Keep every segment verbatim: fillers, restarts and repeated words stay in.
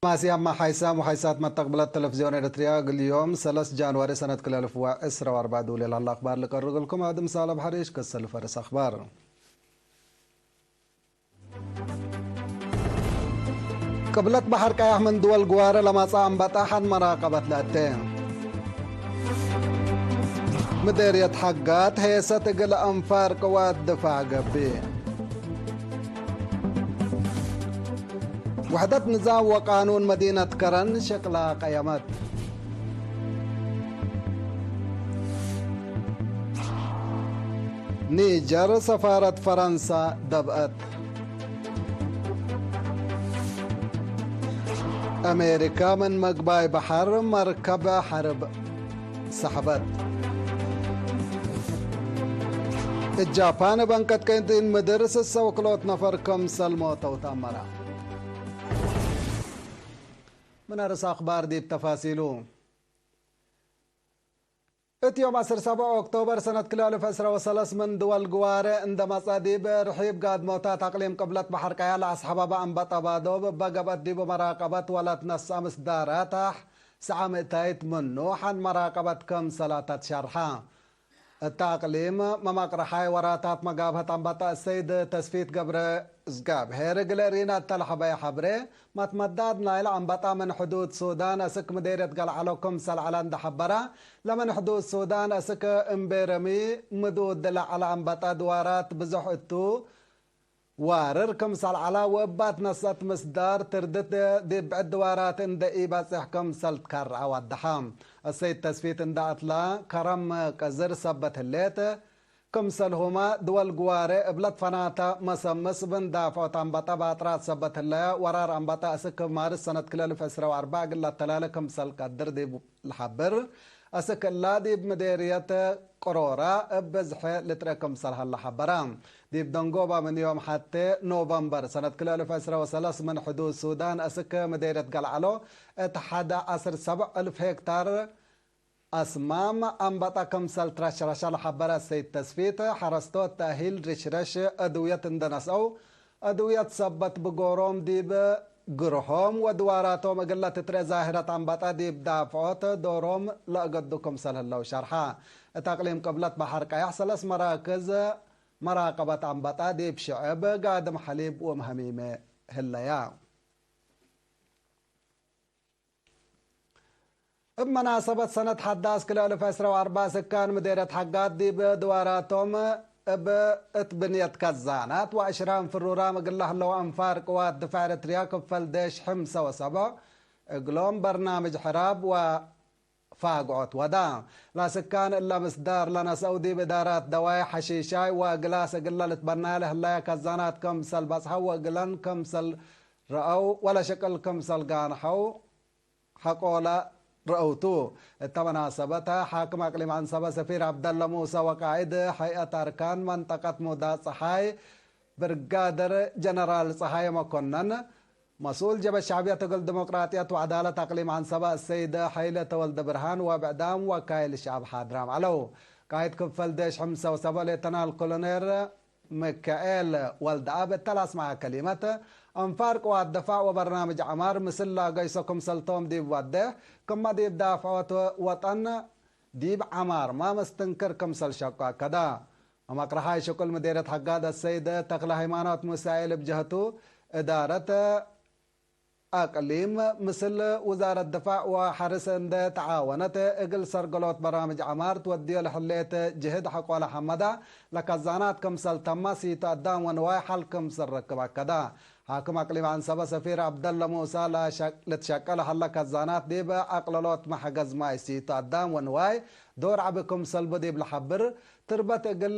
ማስያማ ሓይሳም ወሓይሳት መተቅብለት ተለፍዝዮን ኤረትርያ፣ እግል ዮም ሰለስ ጃንዋሪ ሰነት ክልኤ አልፍ ወዕስራ ወአርበዕ ዱል ለሀለ አኽባር ልቀርብ እግልኩም። አድም ሳለብ ሐሪሽ ከሰል ፈርስ አኽባር። ቅብለት በሐር ቀያሕ ምን ድወል ግዋረ ለመጽአ አንበጣ ሐድ መራቀበት ለአቴ። ምዴርየት ሐጋት ሄሰት እግል አንፋር ቅዋት ድፋዕ ገብእ። ውሕደት ንዛም ወቃኑን መዲነት ከረን ሸቅላ ቀየመት። ኒጀር ሰፋረት ፈረንሳ ደብአት። አሜሪካ ምን መግባይ በሐር መርከብ ሐርብ ሰሕበት። እብ ጃፓን እብ አንቀት ቀይንጢን ምድር ስሰ ወክልኦት ነፈር ክምሰል ሞተው ተአመረ። ምን አርእስ አኽባር ዲብ ተፋሲሉ። እት ዮም ዐስር ሰብዕ ኦክቶበር ሰነት ክልኤ አልፍ ዕስራ ወሰለስ ምን ድወል ግዋሬ እንደ መጽአ ዲብ ርሒብ ጋድሞታት አቅሊም ቅብለት በሐር ቀያ ለአስሐበበ አንበጣ ባዶብ እበ ገብአት ዲቡ መራቀበት ወለትነስአ ምስዳር አታሕ ሰዓ ምእታይት ምኑ ሐን መራቀበት ክምሰል አተት ሸርሐ። እተ አቅሊም መመቅረሓይ ወራታት መጋብሀት አንበጣ እሰይድ ተስፊት ገብረ እዝጋብሄር እግለ ሪና እተ ለሐበየ ሐብሬ፣ መትመዳድ ናይለ አንበጣ ምን ሕዱድ ሱዳን አስክ ምዴርየት ገልዐሎ ክምሰል ዐለ እንደ ሐበረ፣ ለምን ሕዱድ ሱዳን አስክ እምቤረሚ ምዱድ ለዐለ አንበጣ ድዋራት ብዞሕ እቱ፣ ዋርር ክምሰል ዐለ ወእባት ነሰአት ምስዳር ትርድት ዲብ ብዕድ ድዋራት እንደ ኢበጽሕ ክምሰል ትከርዐ ወደሐ። እሰይድ ተስፊት እንደ አትለ ከረም ቅዝር ሰበት ህሌት፣ ክምሰልሁመ ድወል ግዋሬ እብለት ፈናተ መሰምስ ምን ዳፍዖት አንበጠ ባጥራት ሰበት ህለየ፣ ወራር አንበጠ እስክ ማርስ ሰነት ክልኤ አልፍ ዕስራ ወአርበዕ እግል ለተላለ ክምሰል ቀድር ዲብ ለሐብር፣ አስክ እላ ዲብ ምዴርየት ቅሮራ እብ ብዝሐ ልትርኤ ክምሰል ሀለ ሐበረ። ዲብ ደንጎባ ምን ዮም ሐቴ ኖቨምበር ሰነት ክልኤ አልፍ ዕስራ ወሰለስ ምን ሕዱድ ሱዳን አስክ ምዴርየት ገልዐሎ እት ሐደ ዐስር ሰብዕ እልፍ ሄክታር አስማም አንበጣ ክምሰል ትረሽረሸ ለሐበረ ሰይድ ተስፊት፣ ሐረስቶት ተእሂል ርሽረሽ አድውየት እንደ ነስአው፣ አድውየት ሰበት ብጎሮም ዲብ ግርሆም ወድዋራቶም እግለ ትትርኤ ዛህረት አንበጣ ዲብ ዳፍዖት ዶሮም ለአገዱ ክምሰል ህለው ሸርሐ። እት አቅሊም ቅብለት በሐር ቀያሕ ሰለስ መራክዝ መራቀበት አንበጣ ዲብ ሽዕብ ጋድም ሐሊብ ወመሀሚመ ህለያ። እብ መናሰበት ሰነት ሐዳስ ክልኤ አልፍ ዕስራ ወአርበዕ ስካን ምዴርየት ሐጋት ዲብ ድዋራቶም እብ እት ብንየት ከዛናት ወአሽራም ፍሩራም እግል ለህለው አንፋር ቅዋት ድፋዕ ኤረትርያ ክፈል ዴሽ ሕምሰ ወሰብዕ እግሎም በርናምጅ ሕራብ ወፋግዖት ወዳ። ለስካን እለ ምስዳር ለነስአው ዲብ እዳራት ደዋይ ሐሺሻይ ወግላስ እግለ ልትበናየ ለህለየ ከዛናት ክምሰል በጽሐው ወእግለን ክምሰል ረአው ወለሽቅል ክምሰል ጋንሐው ሐቆለ ረአውቱ። እተ መናሰበተ፣ ሓክም አቅሊም ዐንሰበ ሰፊር ዐብደለ ሙሰ ወቃእድ ሀይአት አርካን መንጠቀት ሙዳ ጸሓይ ብርጋደር ጀነራል ጸሃየ መኮነን፣ መስኡል ጀበ ሸዕብየት እግል ዲሞቅራጥየት ወዐዳለት አቅሊም ዐንሰበ አሰይደ ሐይለ ተወልደ ብርሃን ወብዕዳም ወካይል ሸዐብ ሓድራም ዐለው። ቃይድ ክፈል ዴሽ ሕምሰ ወሰብዕ ሌተናል ኮሎኔል ምካኤል ወልደአብ እተ ለአስመዐ ከሊመት፣ አንፋር ቅዋት ድፋዕ ወበርናምጅ ዐማር ምስል ላገይሶ ክምሰልቶም ዲብ ወዴሕ፣ ክመ ዲብ ዳፍዖት ወጠን ዲብ ዐማርመ መስትንክር ክምሰል ሸቁ አከደ። መመቅረሓይ ሽቁል ምዴርየት ሐጋድ አሰይድ ተክለ ሃይማኖት ሙሳኤል እብ ጀህቱ፣ እዳረት አቅሊም ምስል ውዛረት ድፋዕ ወሐርስ እንዴ ተዓወነት፣ እግል ሰርገሎት በራምጅ ዐማር ትወድዮ ለህሌት ጅህድ ሐቆለ ሐመዳ፣ ለከዛናት ክምሰል ተመ፣ ሲቶ አዳም ወንዋይ ሐል ክምሰል ረክብ አከደ። ሓክም አቅሊም ዐንሰበ ሰፊር ዐብደለ ሙሳ፣ ለሸ-፣ ልትሸቀ ለሀለ ከዛናት ዲብ አቅለሎት መሐገዝ ማይ፣ ሲቶ አዳም ወንዋይ ዶር ዐቢ ክምሰል ቡ ዲብ ለሐብር፣ ትርበት እግል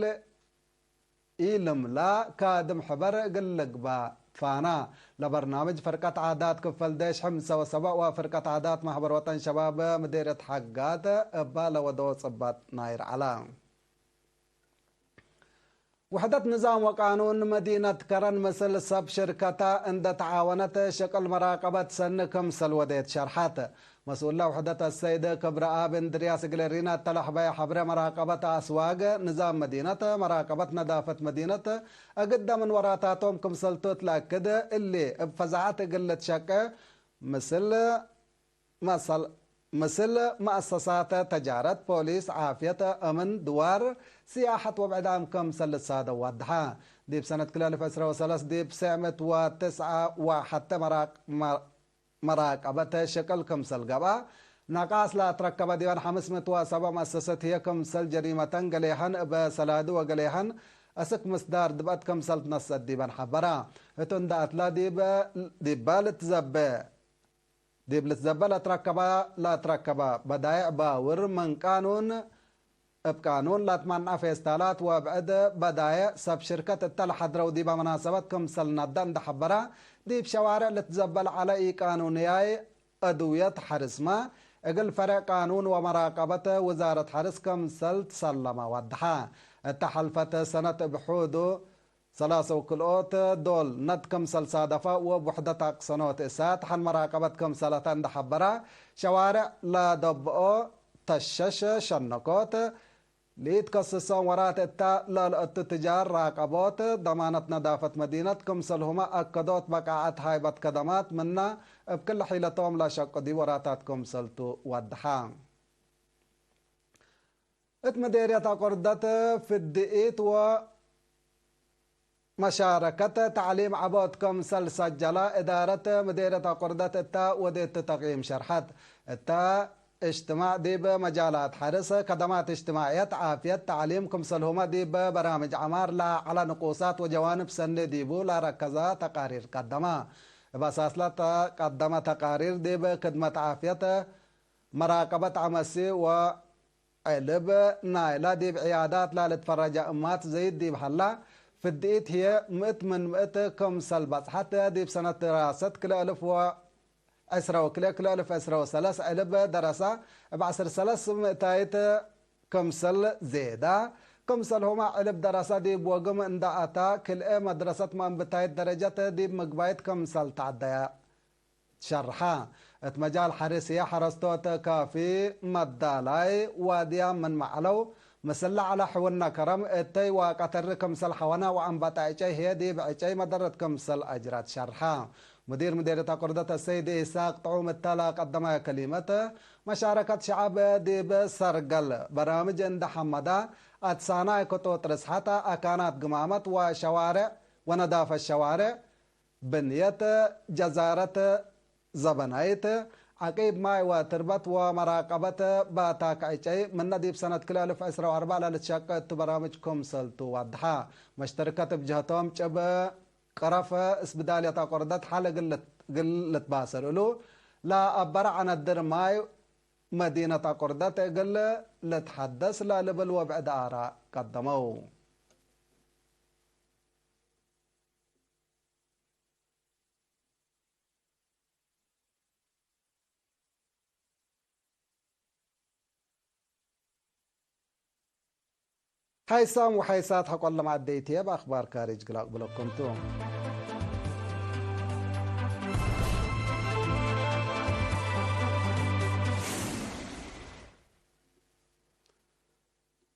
ኢልምላ ካድም ሕበር እግል ልግባእ ፋና። ለበርናምጅ ፍርቀት ዓዳት ክፈል ዴሽ ሕምሰ ወሰበዕ ወፍርቀት ዓዳት ማሕበር ወጠን ሸባብ ምዴርየት ሐጋት እባ ለወደዎ ጽባጥ ናይር ዐላ። ውሕደት ንዛም ወቃኑን መዲነት ከረን ምስል ሰብ ሽርከታ እንደ ተዓወነት ሽቅል መራቀበት ሰኒ ክምሰል ወዴት ሸርሐት። መስኡለ ውሕደት አሰይድ ክብረአብ እንድርያስ እግለ ሪና እተ ለሐበየ ሐብሬ፣ መራቀበት አስዋግ፣ ንዛም መዲነት፣ መራቀበት ነዳፈት መዲነት፣ እግደ ምን ወራታቶም ክምሰልቱ እት ለአክድ፣ እሊ እብ ፈዛዐት እግል ልትሸቄ ምስል መሰል-፣ ምስል መአሰሳት ተጃረት፣ ፖሊስ፣ ዓፍየት፣ አምን፣ ድዋር፣ ስያሐት ወብዕዳም ክምሰል ልትሳደው ወድሐ። ዲብ ሰነት ክልኤ አልፍ ዕስራ ወሰለስ ዲብ ሴዕ ምእት ወትስዓ ወሐቴ መራቅ-፣ መ-፣ መራቀበት ሸቅል ክምሰል ገብአ፣ ነቃስ ለአትረከበ ዲበን ሐምስ ምእት ወሰብዕ መአሰሰት ህዬ ክምሰል ጀሪመተን ገሌሀን እበ ሰላዲ ወገሌሀን አስክ ምስዳር ድብአት ክምሰል ትነሰአት ዲበን ሐበራ። ህቱ እንደ አትላ ዲበ፣ ዲበ ልትዘበ፣ ዲብ ልትዘበ ለትረከበ፣ ለትረከበ በዳይዕ ባውር ምን ቃኑን እብ ቃኑን ለትመንዐ ፌስታላት ወብዕድ በዳይዕ ሰብ ሽርከት እተ ለሐድረው ዲበ መናሰበት ክምሰል ነደ እንደ ሐበረ፣ ዲብ ሸዋርዕ ልትዘበ ለዐለ ኢቃኑንያይ አድውየት ሐርስመ እግል ፈሬዕ ቃኑን ወመራቀበት ውዛረት ሐርስ ክምሰል ትሰለመ ወድሐ። እተ ሐልፈት ሰነት እብ ሑዱ ሰላሰው ክልኦት ዶል ነት ክምሰል ሳደፈ ወቡሕደት አቅሰኖት እሳት ሐን መራቀበት ክምሰለተ እንደ ሐበረ፣ ሸዋርዕ ለደብኦ ተሸሽ ሸነኮት፣ ለኢትከስሶም ወራት እተ ለልአቱ ትጃር ራቀቦት፣ ደማነት ነዳፈት መዲነት ክምሰልሁመ አከዶት፣ በቃዐት ሃይበት ከደማት ምነ እብ ክል ሒለቶም ለሸቁ ዲብ ወራታት ክምሰልቱ ወድሐ። እት ምዴርየት አቁርደት ፍድኢት ወ መሻረከት ተዕሊም ዐቦት ክምሰል ሰጀለ። እዳረት ምዴርየት አቁርደት እተ ወዴት ተቅይም ሸርሐት። እተ እጅትማዕ ዲብ መጃላት ሐርስ፣ ከደማት እጅትማዕየት፣ ዓፍየት፣ ተዕሊም ክምሰልሁመ ዲብ በራምጅ ዐማር ለዐለ ንቁሳት ወጀዋንብ ሰኒ ዲቡ ለረከዘ ተቃሪር ቀደመ። እብ አሳስለ ተቀደመ ተቃሪር ዲብ ክድመት ዓፍየት፣ መራቀበት ዐመሲ ወ ዕልብ ናይላ ዲብ ዕያዳት ለልትፈረጀ እማት ዘይድ ዲብ ሀላ፣ ፍድኢት ህዬ ምእት ምን ምእት ክምሰል በጽሐት። ዲብ ሰነት ድራሰት ክልኤ አልፍ ወዕስራ ወክልኤ ክልኤ አልፍ ዕስራ ወሰለስ ዕልብ ደረሰ እብ ዐስር ሰለስ ምእታይት ክምሰል ዜዳ። ክምሰልሁመ ዕልብ ደረሰ ዲብ ወግም እንደ አታ፣ ክልኤ መድረሰት መአንብታይት ደረጀት ዲብ ምግባይት ክምሰል ተዐደየ። ትሸርሐ። እት መጃል ሐርስ ህዬ ሐረስቶት ካፊ መዳላይ ዋድያም ምንመ ዐለው፣ ምስል ለዐለ ሕውነ ከረም እተይ ወቀተሪ ክምሰል ሐወነ ወአንበጠ ዕጨይ ህዬ ዲብ ዕጨይ መደረት ክምሰል አጅራት ሸርሐ። ሙዲር ምዴርየት አቁርደት አሰይድ ኢሳቅ ጥዑም እተ ለቀደመ ከሊመት፣ መሻረከት ሸዐብ ዲብ ሰርገል በራምጅ እንደ ሐመደ፣ አትሳናይ ክጡጥ ርስሐት፣ አካናት ግማመት ወሸዋርዕ ወነዳፈት ሸዋርዕ፣ ብንየት ጀዛረት ዘበናይት፣ ዐቂብ ማይ ወትርበት ወመራቀበት ባታክ ዕጨይ ምነ ዲብ ሰነት ክልኤ አልፍ ዕስራ ወአርበዕ ለልትሸቄ እቱ በራምጅ ክምሰልቱ ወድሐ። መሽተርከት እብ ጀህቶም ጭብ ቅረፍ እስብዳልየት አቆርደት ሐል እግል ልት-፣ እግል ልትባሰል እሉ ለአበረ ዐነድር ማይ መዲነት አቆርደት እግል ልትሐደስ ለልብል ወብዕድ አራእ ቀደመው። ሓይሳም ወሓይሳት ሐቆለ መዓደይት ህዬ እብ አክባር ካርጅ ግላቅ ብለኩም ቱ።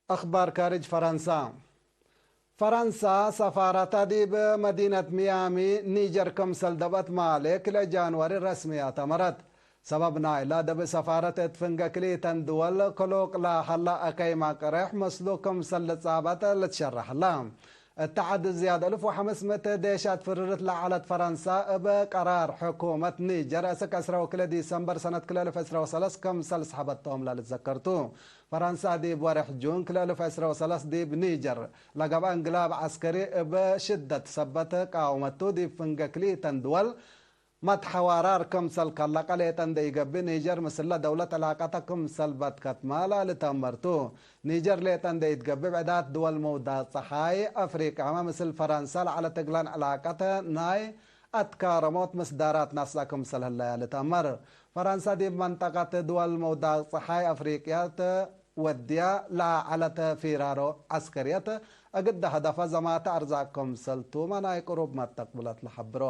አክባር ካርጅ ፈረንሳ። ፈረንሳ ሰፋራታ ዲብ መዲነት ሚያሚ ኒጀር ክምሰል ደብአት ማሌ ክልኤ ጃንዋሪ ረስምያት አመረት። ሰበብ ናይላ ደብእ ሰፋረት እት ፍንገ ክልኢተን ድወል ክሉቅ ለሀላ አከይ ማቅሬሕ ምስሉ ክምሰል ልጻበጥ ልትሸረሕ ህላ። እት ዐድ ዝያድ አልፍ ወሐምስ ምእት ዴሻት ፍርርት ለዐለት ፈረንሳ እብ ቀራር ሕኩመት ኒጀር እስክ ዕስራ ወክልኤ ዲሰምበር ሰነት ክልኤ አልፍ ዕስራ ወሰለስ ክምሰል ሰሐበቶም ለልትዘከር ቱ። ፈረንሳ ዲብ ወርሕ ጁን ክልኤ አልፍ ዕስራ ወሰለስ ዲብ ኒጀር ለገብአ እንግላብ ዐስከሪ እብ ሽደት ሰበት ቃወመቱ። ዲብ ፍንገ ክልኢተን ድወል መትሐዋራር ክምሰል ከለቀ ሌጠ እንደ ኢገብእ፣ ኒጀር ምስለ ደውለት ዕላቀተ ክምሰል በትከትመ ለልትአመር ቱ። ኒጀር ሌጠ እንደ ኢትገብእ፣ ብዕዳት ድወል መውዳቅ ጸሓይ አፍሪቅያመ ምስል ፈረንሳ ለዐለት እግለን ዕላቀተ ናይ አትካረሞት ምስዳራት ነስአ ክምሰል ህለያ ልትአመር። ፈረንሳ ዲብ መንጠቀት ድወል መውዳቅ ጸሓይ አፍሪቅያት ወድያ ለዐለት ፊራሮ ዐስከርየት፣ እግደ ሀደፈ ዘማተ አርዛቅ ክምሰል ቱመ ናይ ቅሩብ መተቅብለት ለሐብሮ።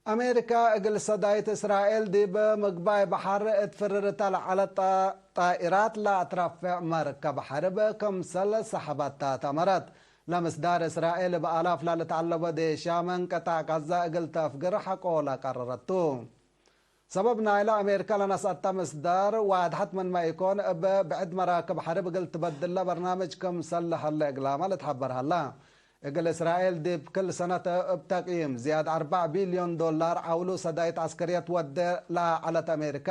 አሜሪካ እግል ሰዳይት እስራኤል ዲብ ምግባይ በሐር እት ፍርርተ ለዐለት ጣ-፣ ጣኢራት ለአትረፍዕ መርከብ ሐርብ ክምሰል ሰሐበታ ተአመረት። ለምስዳር እስራኤል እብ አላፍ ለልትዐለቦ ዴሻመን ቅጣዕ ጋዛ እግል ተአፍግር ሐቆ ለቀረረቱ። ሰበብ ናይለ አሜሪካ ለነስአተ ምስዳር ዋድሐት ምንመ ኢኮን፣ እብ ብዕድ መራክብ ሐርብ እግል ትበድለ በርናምጅ ክምሰል ለሀለ እግላመ ልትሐበር ሀላ። እግል እስራኤል ዲብ ክል ሰነት እብ ተቅይም ዝያድ አርበዕ ቢልዮን ዶላር ዐውሉ ሰዳይት ዐስከርየት ወዴ ለዐለት አሜሪካ፣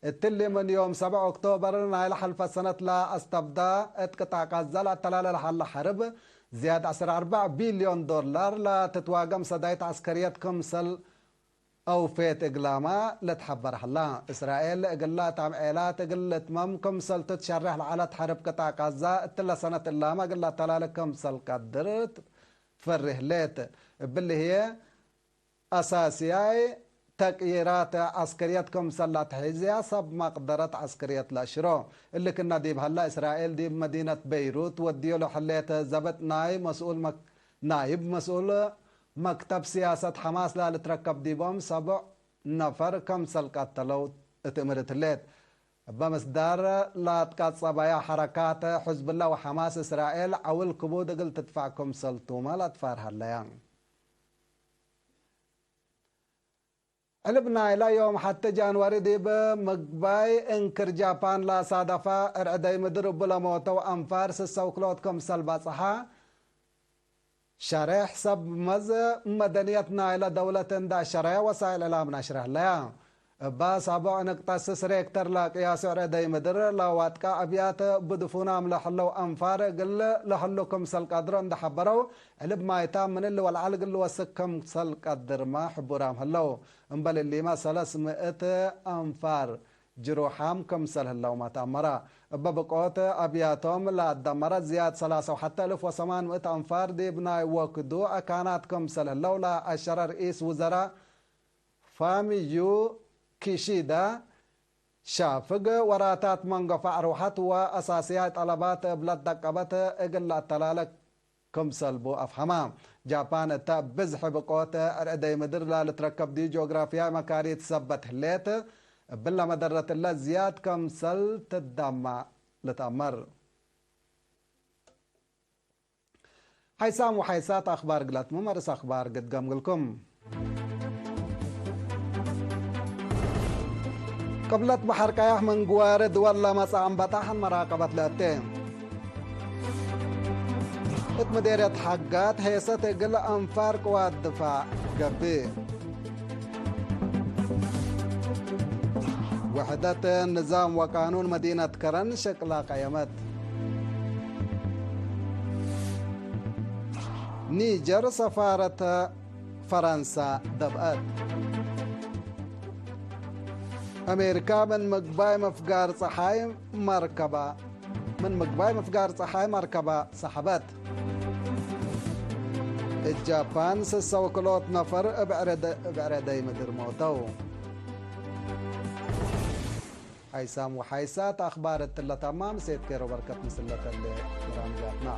እትሊ ምን ዮም ሰብዕ ኦክቶበር ናይለ ሐልፈት ሰነት ለአስተብዳ እት ቅጣዕ ጋዛ ለአተላለ ለሀለ ሐርብ፣ ዝያድ ዐስር አርበዕ ቢልዮን ዶላር ለትትዋገም ሰዳይት ዐስከርየት ክምሰል አውፌት እግላማ ለትሐበር ሀላ። እስራኤል እግላ ታምዔላት እግል ልትመም ክምሰል ትትሸሬሕ ለዐለት ሐርብ ቅጣዕ ጋዛ፣ እትለ ሰነት እላመ እግል ለአተላለ ክምሰል ቀድር ትፈሬ ህሌት። እብሊ ህዬ፣ አሳስያይ ተቅይራት ዐስከርየት ክምሰል ለአትሐዝያ ሰብ መቅደረት ዐስከርየት ለአሽሮ። እሊ ክእነ ዲብ ሀላ፣ እስራኤል ዲብ መዲነት በይሩት ወድዮ ለሐሌት ዘብጥ ናይ መስኡል መክ-፣ ናይብ መስኡል መክተብ ስያሰት ሐማስ ለልትረከብ ዲቦም ሰብዕ ነፈር ክምሰል ቀተለው እት እምርት ህሌት። እበ ምስዳር ለአትቃጸባያ ሐረካት ሕዝብላ ወሐማስ፣ እስራኤል ዐውል ክቡድ እግል ትድፈዕ ክምሰል ቱመ ለአትፋር ሀለያ። ዕልብ ናይለ ዮም ሐቴ ጃንዋሪ ዲብ ምግባይ እንክር ጃፓን ለአሳደፈ እርዕደይ ምድር እቡ ለሞተው አንፋር ስሰው ክልኦት ክምሰል በጽሐ፣ ሸሬሕ ሰብ መዝ መደንየት ናይለ ደውለት እንደ አሸረየ ወሳይል እዕላም ነሽረ ህለያ። እበ ሳብዕ ንቅጠ ስስ ሬክተር ለቅያሱ እርዕደይ ምድር ለዋጥቀ አብያት ብድፉናም ለህለው አንፋር እግል ለህሉ ክምሰል ቀድሮ እንደ ሐበረው፣ ዕልብ ማይታም ምን እሊ ወለዐል እግል ልወስክ ክምሰል ቀድርመ ሕቡራም ህለው። እምበል እሊመ ሰለስ ምእት አንፋር ጅሩሓም ክምሰል ህለውመ ተአመረ። እበ ብቆት አብያቶም ለአትደመረ ዝያድ ሰላሳ ወሐተ እልፍ ወሰማን ምእት አንፋር ዲብ ናይ ወክዱ አካናት ክምሰል ህለው ለአሸረ ርኢስ ውዘራእ ፋሚዩ ኪሺዳ፣ ሻፍግ ወራታት መንገፋ አርወሐት ወአሳስያይ ጠለባት እብ ለትደቀበት እግል ለአተላለ ክምሰል ቡ አፍሀመ። ጃፓን እተ ብዝሕ ብቆት እርዕደይ ምድር ለልትረከብ ዲብ ጂኦግራፍያይ መካሪት ሰበት ህሌት፣ እብለ መደረት እለ ዝያድ ክምሰል ትዳማ ልትአመር። ሐይሳም ወሐይሳት አክባር ግላትሙ መርስ አክባር ግድገም እግልኩም። ቅብለት በሐር ቀያሕ ምን ግዋር ድወል ለመጽአ አንበጣ ሐን መራቀበት ለእቴ። እት ምዴርየት ሐጋት ሔሰት እግል አንፋር ቅዋት ድፋዕ ገብእ። ውሕደት ንዛም ወቃኑን መዲነት ከረን ሸቅላ ቀየመት። ኒጀር ሰፋረት ፈረንሳ ደብአት። አሜሪካ ምን ምግባይ መፍጋር ጸሓይ መርከባ፣ ምን ምግባይ መፍጋር ጸሓይ መርከባ ሰሐበት። እት ጃፓን ስሰ ወክልኦት ነፈር እብ ዕረደ-፣ እብ ዕረደይ ምድር ሞተው። ሐይሳም ወሐይሳት አኽባር እትለ ተማም ሴት ኬሮ በርከት ምስለ ተሌ በራምጃትና።